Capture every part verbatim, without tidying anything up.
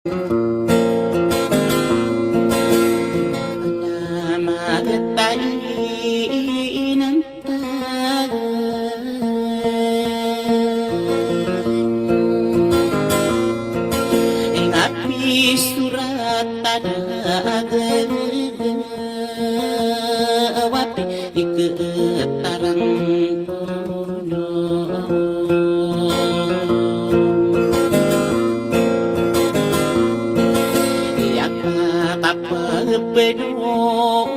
Na magtay inan ta ing apisorat a da a gagawa pi i ketarang. Iya ka kapepedog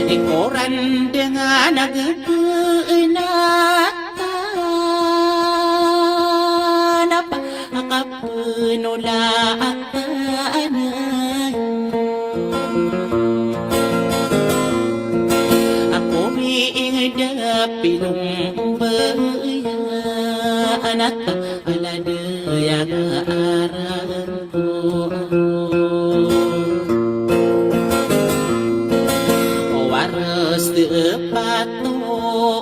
i koran dengan a gegenatan a pa a kapenolaatan. Ako mi inged a pilombayaan a ta a lade a ngaran ko. O wares te pato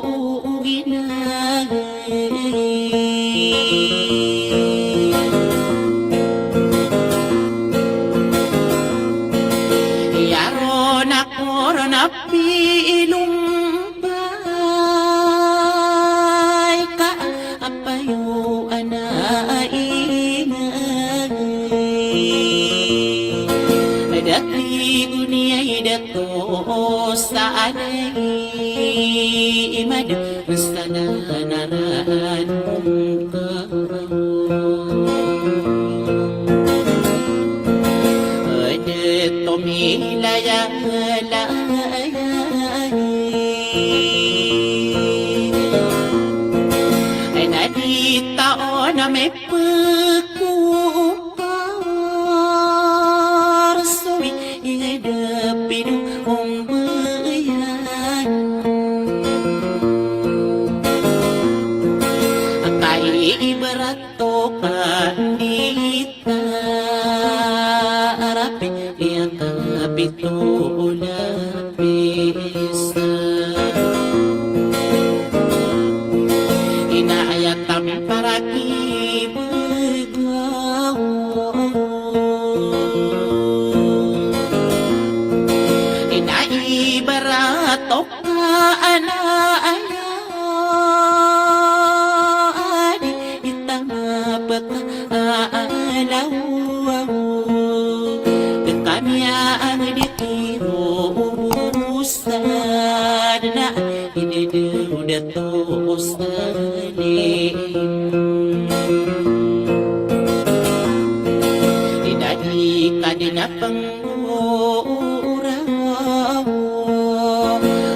o ginay. Iya ron a koron a pilombay ka a payo a na ingay. Da tig o niyay da tosa a da i mad Mastana na ranon ka. Ede to milayalay. Ay na di taon a mipekopar so wi Inged a pinombeyaan a kaibarat o kandita a rapi iya kapito o lapis. Ina aya tampar a kibegaw. Ina ibarat o ka ana aya a di itama pekaalaw. Kami a anged i tiro o bosad na Inedewda to o Stalin. Inadi ka di na penggoraw.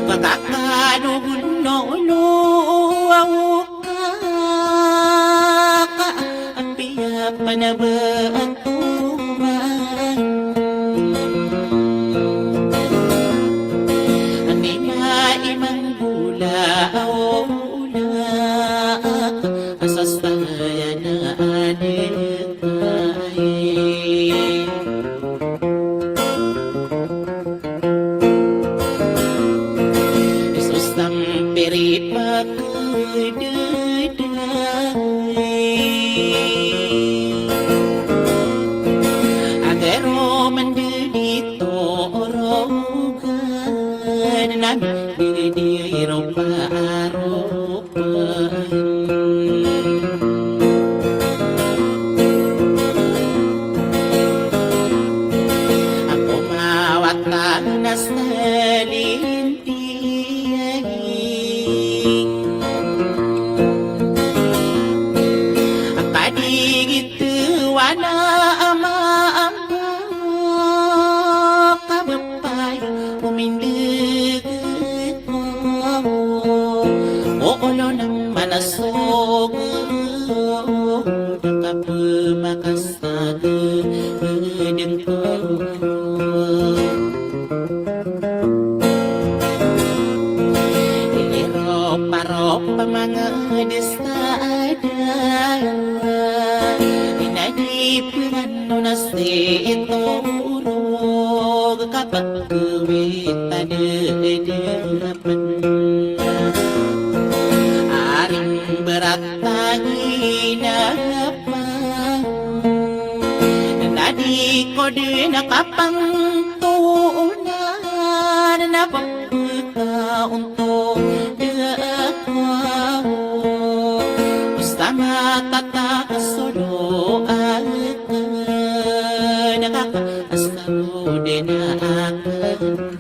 Kakakado gunolo aw kaka. Apiya panabaatoman. Anima i manggolawla a sastaya na adekay. Isos tampiri pakededai. Agaro mendedi torogan nami didi ropa aropan. Ako mawatan na selin Akadigit wana ama ampa kabepay o mindeg ko. O olo na manasog da kapemakas Pagedeng ko. Iro paro pamangedis ta ada. Inadi pengano na si ito urog kapag kewit ta dedepen. Di na kapangtonan na pagkaonto da ako. Basta matatakas so doa ko, nakakaas ka roo di na akn.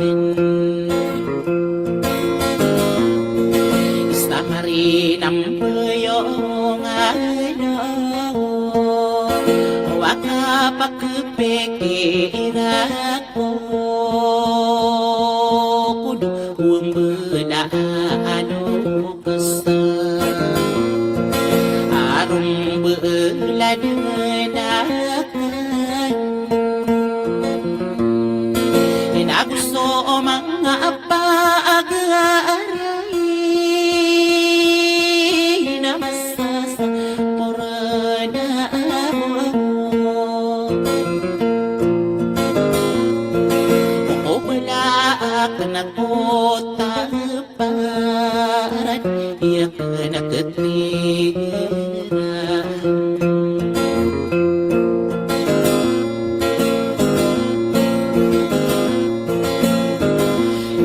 Basta marinam biyong ano, wa ka pakpikira ko, ko do mbala ano kasa aron bala dn akn. Inago so manga pagaray na masasaporna ako. Ko bala akn ako taparan, iya kna katigiran.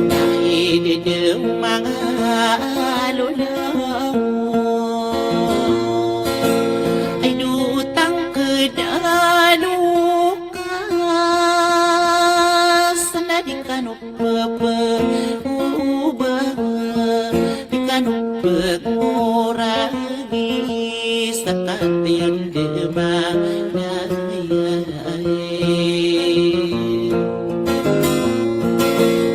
Na idid manga lola ay do tangkd a loka, sa na di kano pepegobag, di kano pegoragi sa katiyan di manayay.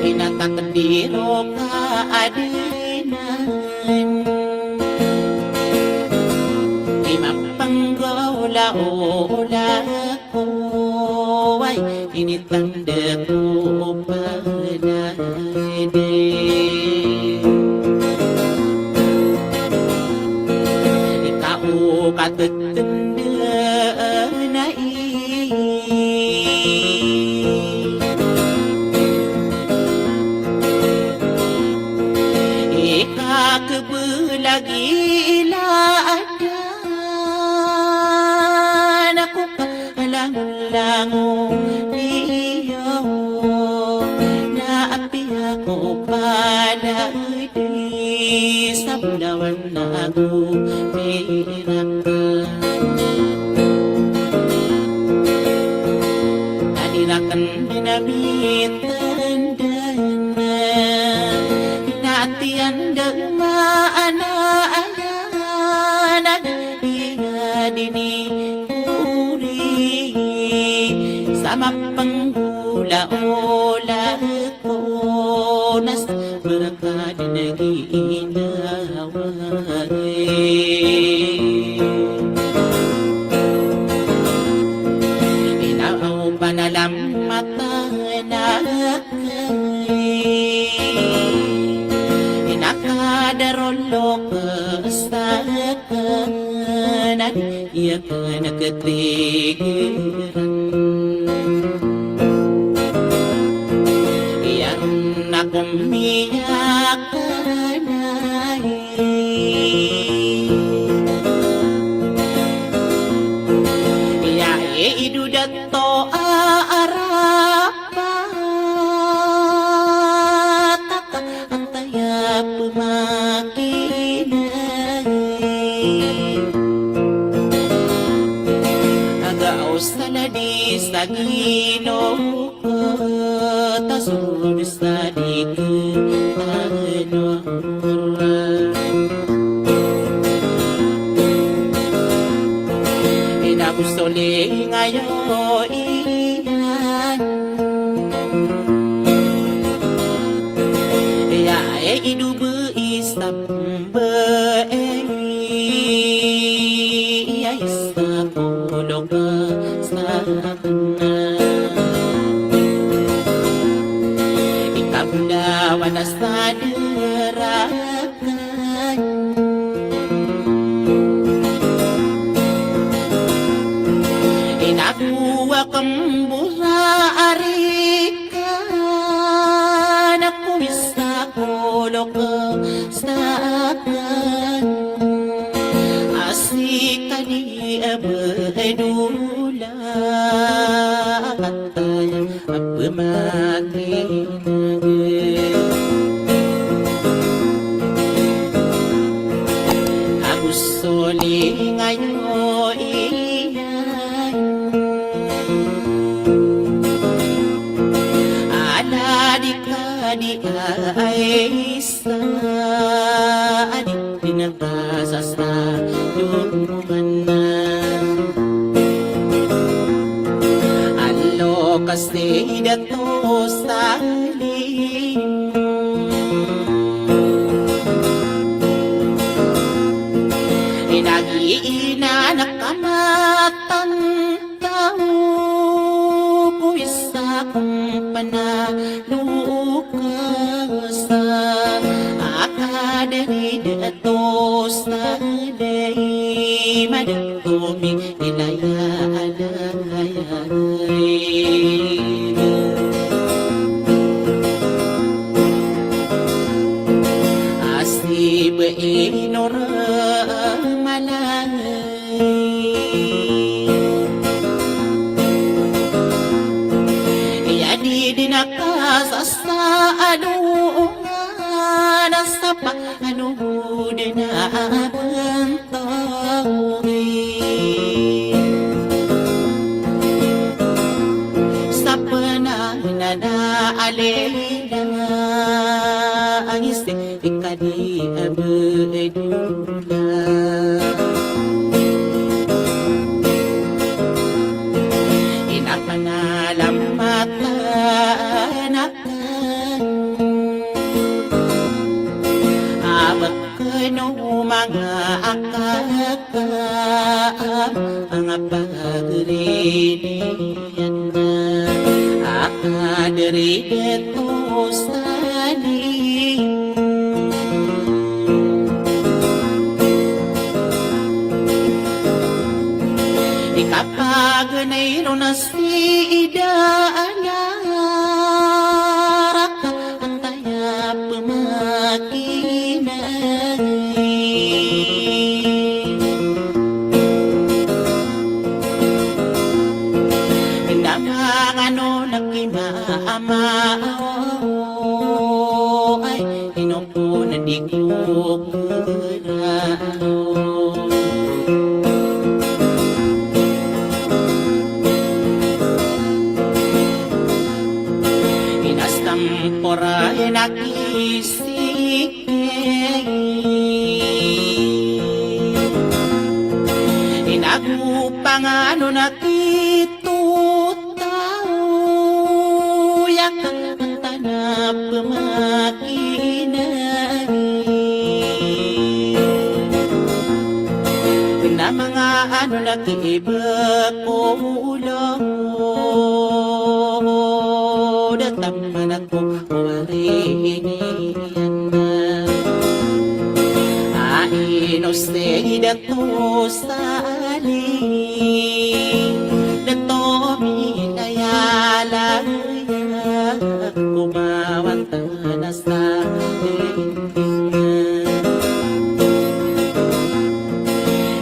Ina takdir o kaadinan, di mapanggola-ola ko, ay initanda ko panadi. Ika o katetenda na i, ika kebelag i ladan ako ka langolangon iyo, na apiya ko paladi sa bolawan ago pirak. Na di rakn di na mitndan, na atiyan da maana aya na di na di ni ori sa mapanggola-ola ko na sa berkad na ginawa. Ina o panalamatan akn, ina ka da roo loks akn, na di akn katigiran. Iya ron ako miyakanay, iya i ido dato a arapat aka Ataya pemakinay, aga o saladi sa Gino ko, tasod sa di ko tanora. Ina ko soling ayo iyan. Iya e ido be isap be e, iya isap o loka sa kena. Ika bolawan a sadera Ina ko a kembola a rikan, ako isa ko loka sa aken. A sika di a bedola, pemakineg. Ago so lingayo iyan a da di ka di a isa a di di na kasasado man a lokas di dato sa limo. Inagi ina na kamatan taw ko isa kong panalokasa a kadari dato sa dai madato mi ilaya alaya. Asi ba inora malay Iya di di na kasasado nga na sapa ano di na abantawin. Sapa na na na alila ang isip Ikadi a bdula. Ina panalamatan akn a bkn o manga akakam a nga pagri niyan a kadri dato sa limo. Ikapagnay ron a sii da a naraka a taya pemakineg. Ina manga ano na kimaama o ay ino ko na di ko kena o. Ina stampora ina kisi Ina go pangano na kito taw ya ka tana pemakineg. Na manga ano na kiibek ko ulo da taman ako Wari ini anda a ino sey dato sali dato minayala ya kumawanta na sa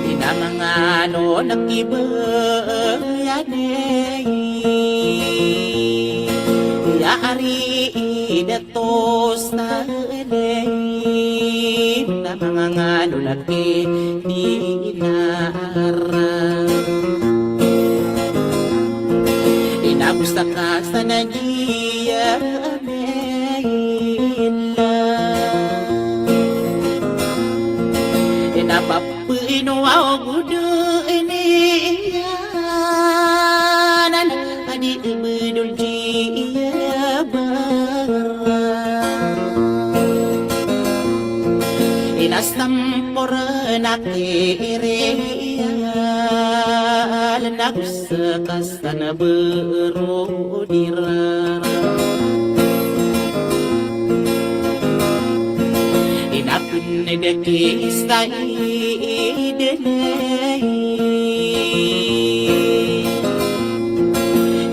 ina mangano na kibayani ya ari idat Tos na elem na mangangano na kindinar. Inabos ta ka sa nagiya a mela. Inapap Pwino aw gudo ini iyanan a di ibedol di iya bara. Inastam poren a kiriya lena gusekas Sana bero dirar. Inapun deki istai denei.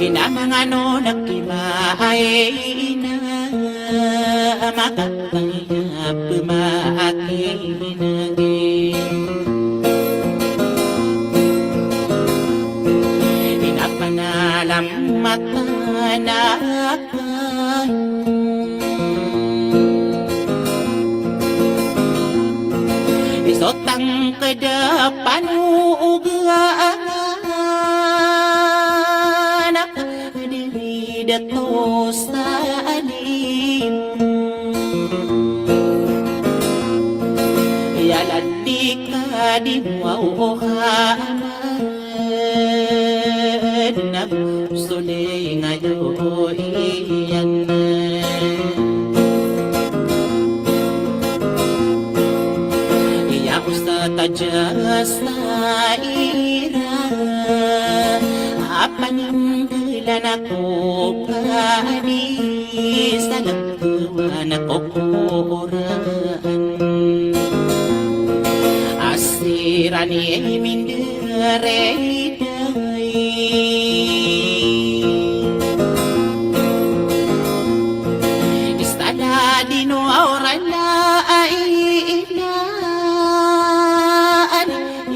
Inamangano na kimaai ina. Maka Aya pemakineg. Inapanalamatan a Isotang ka da panogaan a ka di dato sa alim. Iyalad di ka di mwaw o ka Adn a solay nga do iyan. Iya ko sa tadya sa ira a paninggalan ako ka di sa lagkawan ako ko oran. A siran i mindarayday i stala di no awrala a ilaan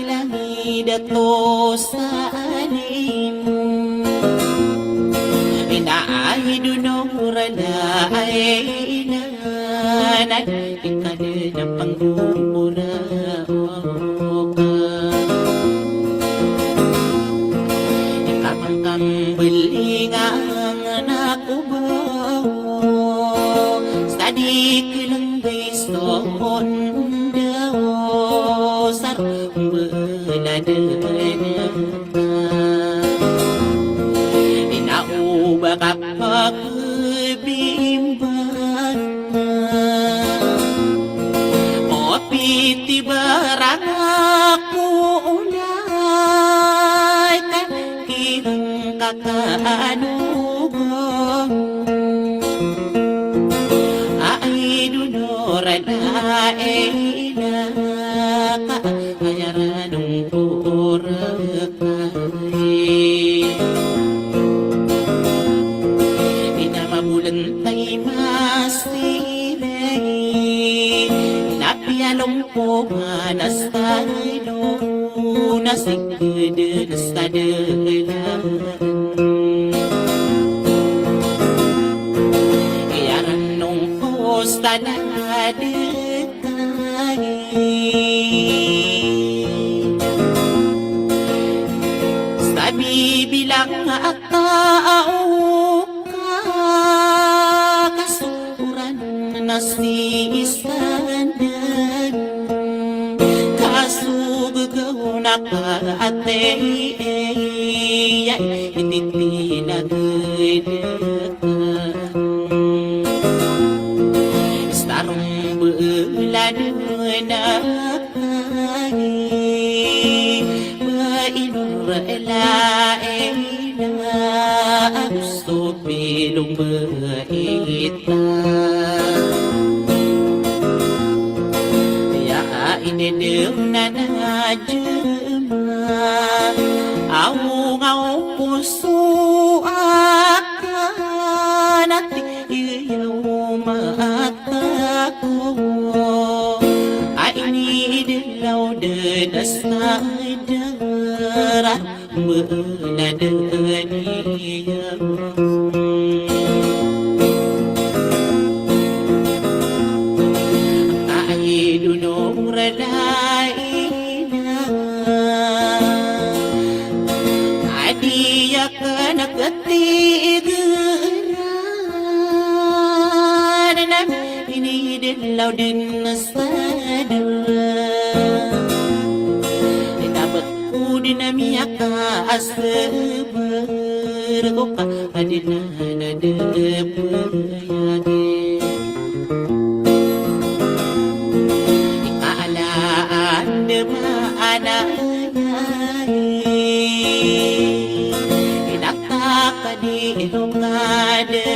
ilang i dato sa alim. Ina a idon o rala a ilaan a di ka di na panggogoraoka. Ika pangkambalingan ako ba sa di ka langgay so ondaw sa rmbaladan. Ina o ba ka pagbimbang o piti barang ako ulay ka kirang ka ka ano ba a idon o rala a ina ka Aya ran ongkorek ay ina mabolan tay masiray na piyalongko man a stay do na sigeden a stadelen. Aya ran ongko stadelen. Sa bibilang a taw ka kasoran na si isan den, kaso gegaw na ka atay aya i titinagedakan. Starong beladen a kagi ba inor elae na ago so pilong ba ita. Ya a inedem na na jema awong awong poso akan ati Iyaw mata ko a inidlaw den a sadara meladen iyaw. Ka idon o rala ina a di aken a katigeran na inidlaw den a sadara. Di tabek ko den a miyakaaseber ko ka a di na na debeyagi. Ika ala ande ma ana yai. Inata ka di ino ka de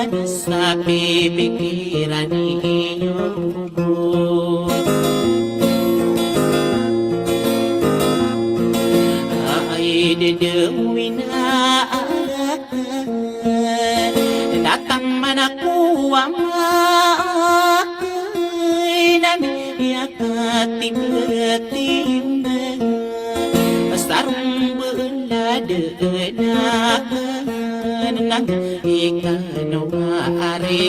na sa pipikiran iyo. Ay, dedewina aken, datang man ako a maken, ami iya katimbetimbang, sarong beladen aken, nang ikano maari.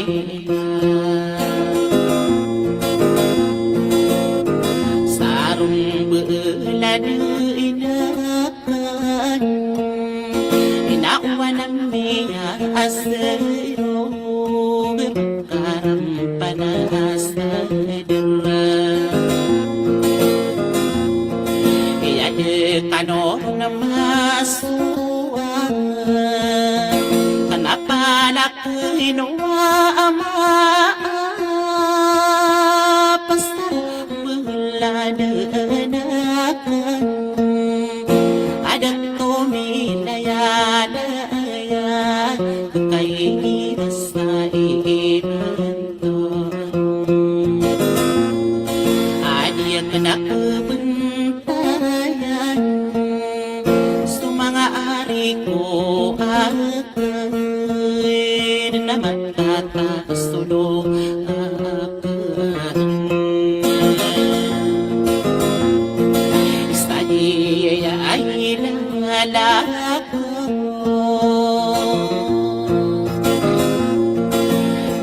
Kena kebentayan so manga ari ko akn na matataas so doa akn. Istagi aya ay lalak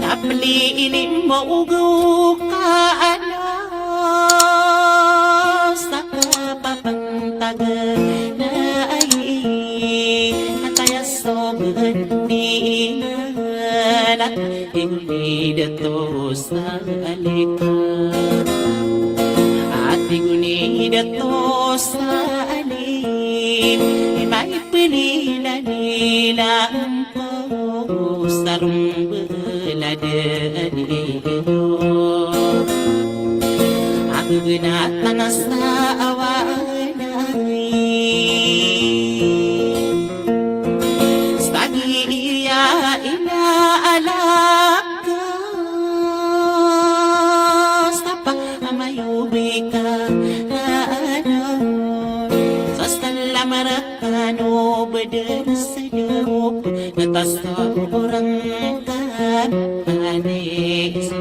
Na pli ini mogo ka ana sa kapapantag na ai, ataya so gandi na tig oni dato sa alika. Ati goni dato sa alim, imay pili na nila Sarombelad iyo. Ako genatan sa awanay. Stagi iya ina alaka. Stapa amayo bika ano. Sa salam rakano beden sedop. Natas orang kan anis.